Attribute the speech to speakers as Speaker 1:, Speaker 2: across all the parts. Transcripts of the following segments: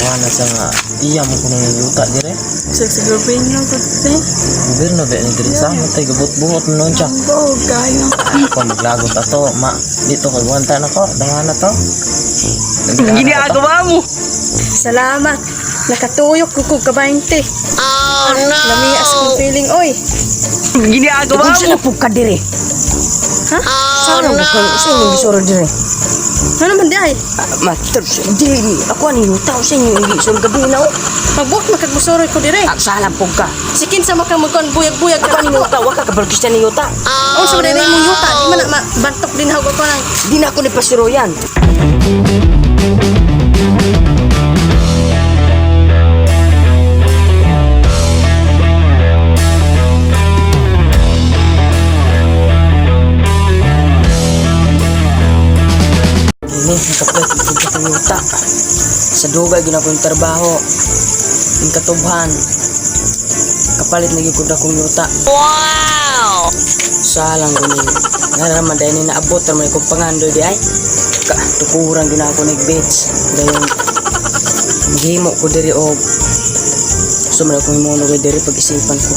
Speaker 1: Wala sa nga iya mo kuno ng yuta dire.
Speaker 2: Sa gobyerno ko te.
Speaker 1: Gobyerno ba ni dire sa mo tay gabot-buot mo noon siya.
Speaker 2: Bo kayo.
Speaker 1: Ako maglagot ato ma dito kay gwanta na ko dangan na to.
Speaker 2: Ginagawa mo. Salamat. Nakatuyok ko kog kabainte. Oh no. Lamias kong feeling oy. Ginagawa
Speaker 3: Unsa na pug ka dire?
Speaker 2: Ha?
Speaker 3: Sana mo kang usa imong gisuro dire.
Speaker 2: Ano man di ay?
Speaker 3: Ah, master, dili ako ani yuta usa imong gisuro gabi na oh.
Speaker 2: Magbuot makagbusuroy ko dire.
Speaker 3: Ah, salam pug ka.
Speaker 2: Sikin sa makang magkon buyag-buyag
Speaker 3: Ako
Speaker 2: ka
Speaker 3: ani
Speaker 2: nako.
Speaker 3: yuta, wa ka kabalo ni yuta.
Speaker 2: Oh, sa dire imong yuta, di man na mabantok din hawag ko nang
Speaker 3: Di na ako ni pasiroyan. Ini, nakapalit ko sa yuta. Sa dugay gina akong trabaho. Ang katubhan. Kapalit na gyud ko akong yuta. Wow! Salang ko ni. Nga naman dahil ni naabot naman ko pangandoy di ay. Ka, tukuran gina ako ni beach. Dayon maghimo ko diri og gusto man akong himuon og diri pag-isipan ko.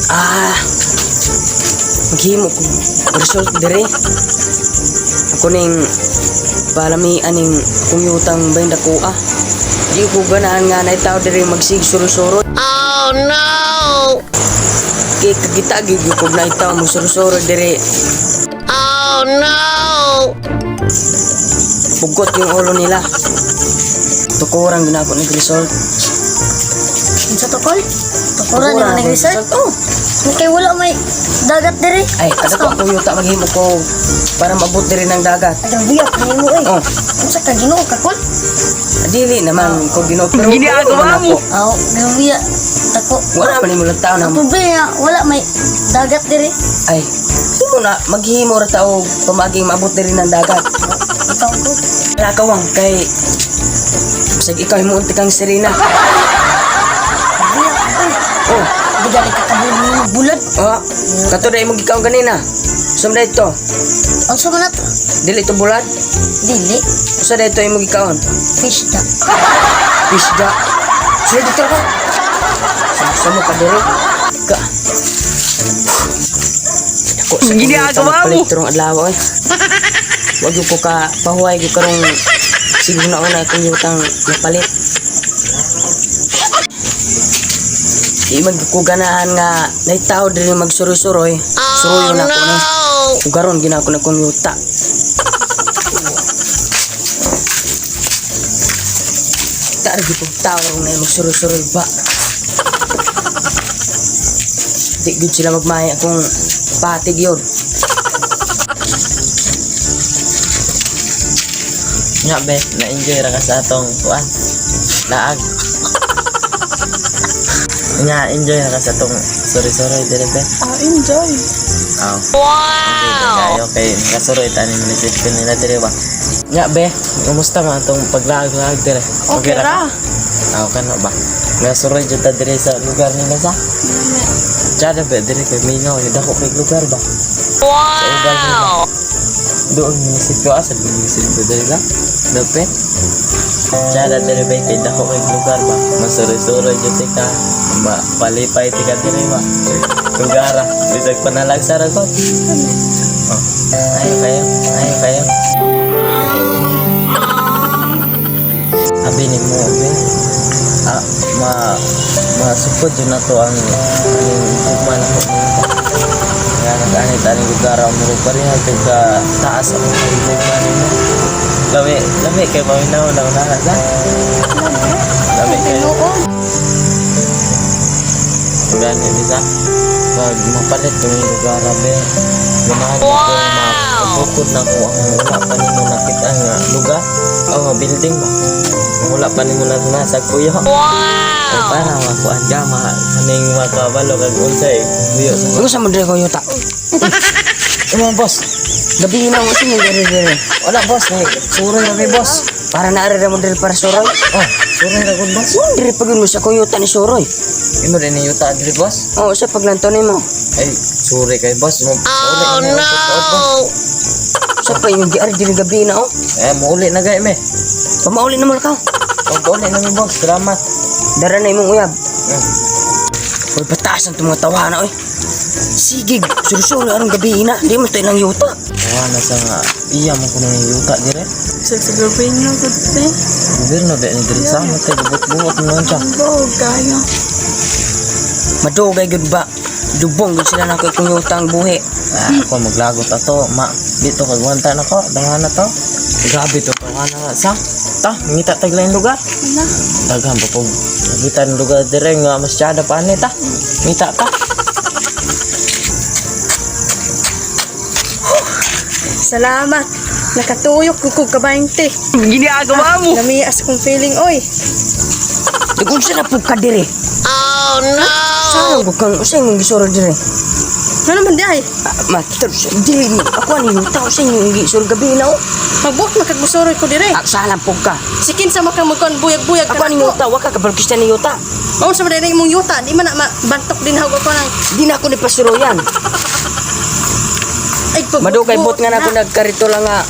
Speaker 3: Ah, maghimo ko result diri. Ako ning palami aning akong yutang bahin dako ah. Di ko ganahan nga na tao diri magsig suro-suro. Oh no! Kay kagita gyud ko na tao mo suro-suro diri. Oh no! Pugot yung ulo nila. Tukurang ginako ni result.
Speaker 4: Unsa to kol? Tukuran ni man
Speaker 3: ang
Speaker 4: resort.
Speaker 3: Oh.
Speaker 4: Kay wala may dagat diri.
Speaker 3: Ay, kada ko ako yuta maghimo ko para maabot diri ng dagat.
Speaker 4: Ay, biyak nimo eh.
Speaker 3: Oh,
Speaker 4: Unsa ka Ginoo ka kol?
Speaker 3: dili naman ko Ginoo pero ginagawa mo.
Speaker 4: Aw, grabe Tako.
Speaker 3: Wala man imo lang tao na
Speaker 4: Problema nga, wala may dagat diri.
Speaker 3: ay himo na maghimo ra ta og pamaging maabot diri ng dagat.
Speaker 4: Ikaw ko.
Speaker 3: Lakawang kay Bisag ikaw himuon ti kang Serena.
Speaker 4: Biyak oy.
Speaker 3: Oh,
Speaker 4: Di gali ka kabul nimo bulad.
Speaker 3: oh. Kato na imong gikaon ganina. Sumda ito.
Speaker 4: Unsa man ato?
Speaker 3: Dili ito bulad.
Speaker 4: Dili.
Speaker 3: Usa da ito imong gikaon.
Speaker 4: Fish da.
Speaker 3: Isda. Sila dito ka. Sa mo ka diri. Ka. Dako sa ginagawa mo. Palit adlaw oy. Wag ko ka pahuway gyud karong siguro na una akong yutang napalit. Di man ko ganahan nga naitaw diri magsuroy-suroy. Suroy na ako ni. Ugaron gina ako na kong yuta. Tar gyud kong tao rong na magsuroy-suroy ba. Di gyud sila magmaya akong patig yun.
Speaker 1: Nga be, na-enjoy ra ka sa atong kuan. Laag. Nga enjoy ra ka sa atong suri-suroy dire be.
Speaker 2: Ah, enjoy.
Speaker 1: Aw. Wow! Kayo kay nakasuroy tani munisipyo nila dire ba. Nga be, kumusta man atong paglaag-laag dire?
Speaker 2: Okay
Speaker 1: ra ka?
Speaker 2: ra.
Speaker 1: Aw kano ba? Nga suroy jud ta dire sa lugar nila sa. Tsada be dire kay mingaw yung dako kay lugar ba. Wow! Sa lugar nila. Doon munisipyo asa munisipyo dire la. Dapit. Tsada dire be kay dako kay lugar ba. Masuroy-suroy jud ti ka. Ma palipay ti ka dire ba. Lugar ah. Bisag panalagsa ra ko. Oh. Ayo kayo, ayo kayo. Abi ni mo, be. Ah, ma masupod yun na to ang aning gugma na ko nimo. Nga nag-anit aning lugar ang murag pareha kay ka taas ang gugma nimo. Lami, lami kay maminaw lang na sa. Lami kayo. Gani bisa pag mapalit ko yung lugar be. Ganahan ko mabukod na ko ang wala pa nimo nakita nga lugar o nga building ba. Ang wala pa nimo na nasa kuyo. Wow! Ay, para makuan ka ma kaning makabalo kag unsay kuyo sa
Speaker 3: Unsa man diri ko yuta?
Speaker 1: Imo boss.
Speaker 3: Gabi na mo sa inyo diri diri.
Speaker 1: Wala boss ni suroy ra mi boss.
Speaker 3: Para na ari ra mo diri para suroy.
Speaker 1: Oh, suroy ra gud boss.
Speaker 3: Mun diri pag mo sa kuyuta ni suroy.
Speaker 1: Imo rin ni yuta diri boss.
Speaker 3: Oh, sa paglanto nimo.
Speaker 1: Ay, suri kay boss mo. Oh no. Boss.
Speaker 3: Sa pa yung giari diri gabi na oh.
Speaker 1: Eh, muuli na gay me.
Speaker 3: Pamauli na mo ka.
Speaker 1: Pag-uli na mi, boss. Salamat.
Speaker 3: Dara na imong uyab.
Speaker 1: Mm.
Speaker 3: Uy, pataas ang mga tawana oy. Sige, suri-suri arong gabi na. Di mo to ilang yuta.
Speaker 1: Wala na sa nga. Iya mo kuno yung yuta dire.
Speaker 2: Sa gobyerno gud te.
Speaker 1: Gobyerno ba ni dire sa mo tay buot-buot mo siya.
Speaker 2: Bo kayo.
Speaker 3: Madugay gud ba? Dubong gud sila na kay kung yuta ang buhi.
Speaker 1: Ah, ako maglagot ato. Ma, dito kagwanta na ko. Dangan na to. Grabe to tawana nga sa. Ta, ngita tag lain lugar.
Speaker 2: Wala.
Speaker 1: Daghan pa pag ngita ng lugar dire nga masyado pa ani ta. Ngita ta.
Speaker 2: Salamat. Nakatuyok ko kog kabainte.
Speaker 3: Ginagawa mo.
Speaker 2: Lamias kong feeling oy.
Speaker 3: Dagun sa na pug ka diri. Oh no. Saan ko kang usay mong gisuro diri?
Speaker 2: Ano man di ay?
Speaker 3: Ah, mater, dili ni. Ako ani yuta usay mong gisuro gabi na oh.
Speaker 2: Magbuot makagbusuroy ko dire.
Speaker 3: Ah, salang pug ka.
Speaker 2: Sikin sa makang magkuan buyag-buyag
Speaker 3: Ako ani yuta, wa ka kabalo Kristiyan ni yuta.
Speaker 2: Mao sa man imong yuta, di man na mabantok din hawag ko nang
Speaker 3: Di na ako ni pasuroyan.
Speaker 2: ay pag
Speaker 3: Madugay bot nga na ako nagkarito lang nga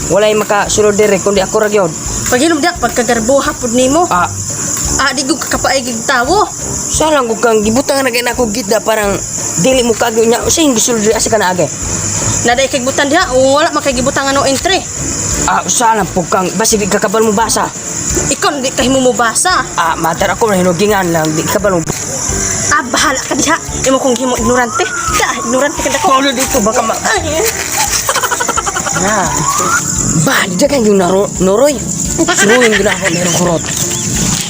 Speaker 3: walay makasulod diri kundi ako ra gyud.
Speaker 2: Paghilom diak pagkagarbuha pud nimo.
Speaker 3: Ah,
Speaker 2: Ah, di gud kakapaigig tawo.
Speaker 3: salang ko kang gibutang na kay nako gitna parang dili mo kagyo nya usay imong gisulod diri asa ka naagay.
Speaker 2: Naday kay butan diha, o wala makagibutang ano entry.
Speaker 3: Ah, salang pug kang basig di ka kabalo mo basa.
Speaker 2: Ikaw di kahimo mo basa.
Speaker 3: Ah, matar ako na hinugingan lang di kabalo.
Speaker 2: Ah, bahala ka diha. Imo kong himo ignorante. Da, ignorante ka dako.
Speaker 3: Paulo dito baka ma
Speaker 2: Ay,
Speaker 3: Na. Ba, di dagan yung naro, noroy. Suruhin gina ako merong kurot.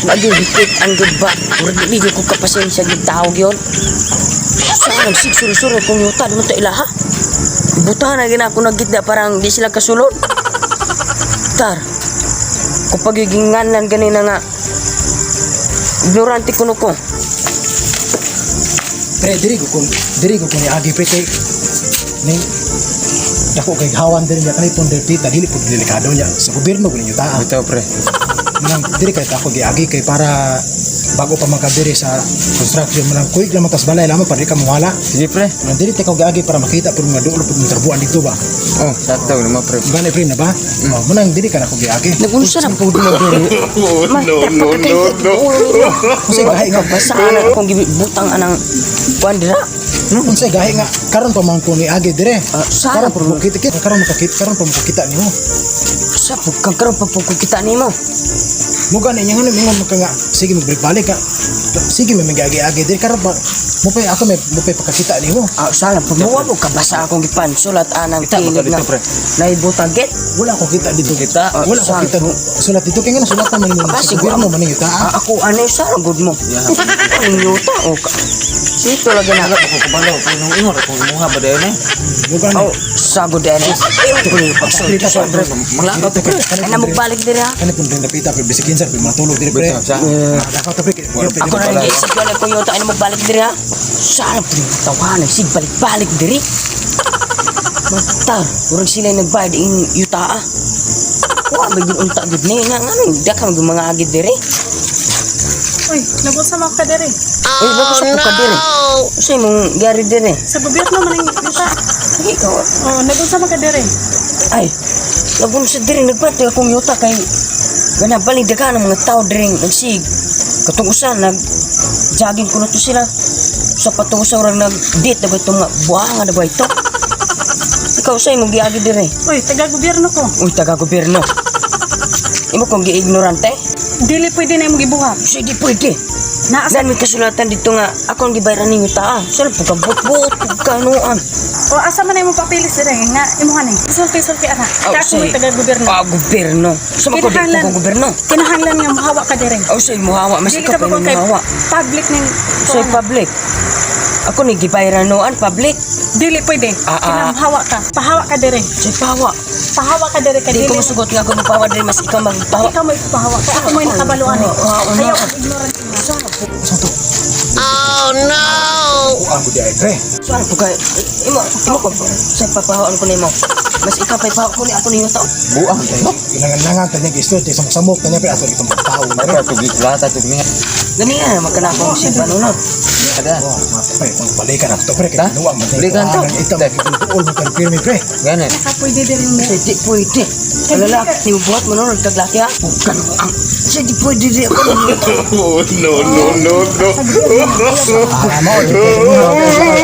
Speaker 3: Lagi hikit ang gud ba. Murag di ko kapasensya gyud tao gyud. Saan nagsig suri-suri kung yuta di mo ta ilaha. Buta na gina ako nagitna parang di sila kasulod. Tar. Kung pagiginganan ganina nga. Ignorante kuno ko.
Speaker 5: Pre, diri ko kung niagi pre kay ning dako kay hawan diri niya kanay pong pita dili pud delikado niya sa gobyerno ko ninyo taa.
Speaker 1: Bitaw pre.
Speaker 5: Manang diri kay ako giagi kay para bago pa man ka diri sa construction manang kuig lamang tas balay lamang para di ka mawala.
Speaker 1: Sige pre.
Speaker 5: Manang diri ta ko giagi para makita pud mga dulo pud mga trabuan dito ba.
Speaker 1: Oh, sakto naman pre.
Speaker 5: Gani pre na ba? Oh, manang diri ka na ko giagi.
Speaker 3: Nagunsa na po mo diri. No, no, no, no.
Speaker 5: Unsay gahi nga
Speaker 3: Basta na akong gibutang anang kuan dira.
Speaker 5: Unsay gahi nga karon pa man ko niagi dire.
Speaker 3: Ah, sana
Speaker 5: Karon pa mo kita kita karon makakita karon pa makakita nimo.
Speaker 3: Sa pug kang karon pag pug kita nimo.
Speaker 5: Mo gani niya nga mingon mo ka nga sige magbalik ka. Sige may magiagi-agi diri karon pa mo pa ako may mo pa pakakita nimo.
Speaker 3: Ah, sana pag muwa mo kabasa akong gipansulat anang
Speaker 1: Kita mo
Speaker 3: kilid
Speaker 1: dito,
Speaker 3: na
Speaker 1: pre.
Speaker 3: naibutang get.
Speaker 5: Wala ko kita dito.
Speaker 1: Kita.
Speaker 3: Ah,
Speaker 5: Wala ko
Speaker 3: saan?
Speaker 5: kita sulat dito kay nga sulat man nimo
Speaker 3: Ah,
Speaker 5: sa
Speaker 3: siguro.
Speaker 5: gobyerno man ninyo ta.
Speaker 3: Ah, ako ano sa good mo. Ang yuta o ka. Sito lagi na.
Speaker 1: Wala ko kabalo kung nung ingon ako muha ba dayon eh.
Speaker 5: Mo gani.
Speaker 3: Oh, sagod din. Ay, ko ni pagsulti
Speaker 5: Kita
Speaker 3: sa
Speaker 5: pre.
Speaker 1: Malakaw to, pre.
Speaker 3: Ay na magbalik diri ha.
Speaker 5: Kani pong dapita pre bisikin sir pre matulog diri pre.
Speaker 1: Bitaw, sa.
Speaker 5: Dapat to pre.
Speaker 3: Ako na nag-iisip ko na kung yuta ay na magbalik diri ha. Sana po yung tawanan sig balik-balik diri. Magtar, murag sila yung nagbayad in yuta ah. Wa ba gyud unta gud ni nga nga da ka mga agid diri.
Speaker 6: Uy, nabot sa mga kadere.
Speaker 3: Uy, bako sa puka diri. Usa imong gyari diri?
Speaker 6: Sa gobyerno man ang yuta.
Speaker 3: Ikaw.
Speaker 6: Oh, nabot sa mga kadere.
Speaker 3: Ay, lagun sa diri nagpatay akong yuta kay gana balik daga ng mga tao diri nagsig. Katong usa nag jogging kuno to sila. Sa patong usa orang nag date na ba itong mga buhanga na ba ito? Ikaw sa imong giagi diri.
Speaker 6: Uy, taga gobyerno ko.
Speaker 3: Uy, taga gobyerno. Imo kong gi-ignorante?
Speaker 6: Dili pwede na imong gibuhat.
Speaker 3: Sige, pwede.
Speaker 6: Naa sa
Speaker 3: Nan may kasulatan dito nga ako ang gibayaran ninyo taa. Sal pagkabot-buot pagkanuan.
Speaker 6: O asa man na imong papilis dire nga imuha ni. Sulti-sulti ana.
Speaker 3: Oh,
Speaker 6: Kaya ako
Speaker 3: sorry.
Speaker 6: mo'y taga gobyerno.
Speaker 3: Ah, gobyerno. Sa mga
Speaker 6: Kinahanglan-
Speaker 3: ko gobyerno.
Speaker 6: Kinahanglan nga mohawa ka dire.
Speaker 3: Oh, sa muhawa mas
Speaker 6: Dili
Speaker 3: ikaw
Speaker 6: ka
Speaker 3: pa
Speaker 6: ba kay
Speaker 3: muhawa.
Speaker 6: public ning
Speaker 3: Sa public. Ako ni gibayaran noan public.
Speaker 6: Dili pwede.
Speaker 3: Ah, ah.
Speaker 6: Kinahanglan hawa ka. Pahawa ka dire.
Speaker 3: Sa pawa.
Speaker 6: Pahawa ka dire kay
Speaker 3: Di
Speaker 6: dili.
Speaker 3: ko masugot nga ako magpawa diri mas ikaw magpawa.
Speaker 6: Ikaw mo'y pahawa. Kaya ako mo'y nakabaluan eh.
Speaker 3: Oo,
Speaker 6: Ayaw
Speaker 3: oo.
Speaker 6: kag ignorant nga.
Speaker 5: Sa to. Oh no. Ang gudi ay pre.
Speaker 3: So ano po kay imo imo ko sa papahawaan ko nimo. Mas ikaw pa ipahawa ko ni ako ninyo tao.
Speaker 1: Buang tayo.
Speaker 5: Kinangan-nangan kanya gistot sa samok kanya pre ato itong tao.
Speaker 1: Ay pa tugig lata tug niya.
Speaker 3: Gani na makanakong si Panunod.
Speaker 1: Kada.
Speaker 5: Oh, mga pre, kung balikan na to pre, kay
Speaker 1: Ha?
Speaker 5: kinuha man tayo.
Speaker 1: Balikan to.
Speaker 5: Ito, magiging mo kan pirmi pre.
Speaker 1: Gani.
Speaker 6: Ka pwede diri mo.
Speaker 3: Sa di pwede. Ang lalaki, ni buhat mo nun, taglaki ha. Huwag ang. Sa di pwede di ako.
Speaker 5: Ah, mo, di ko sa inyo.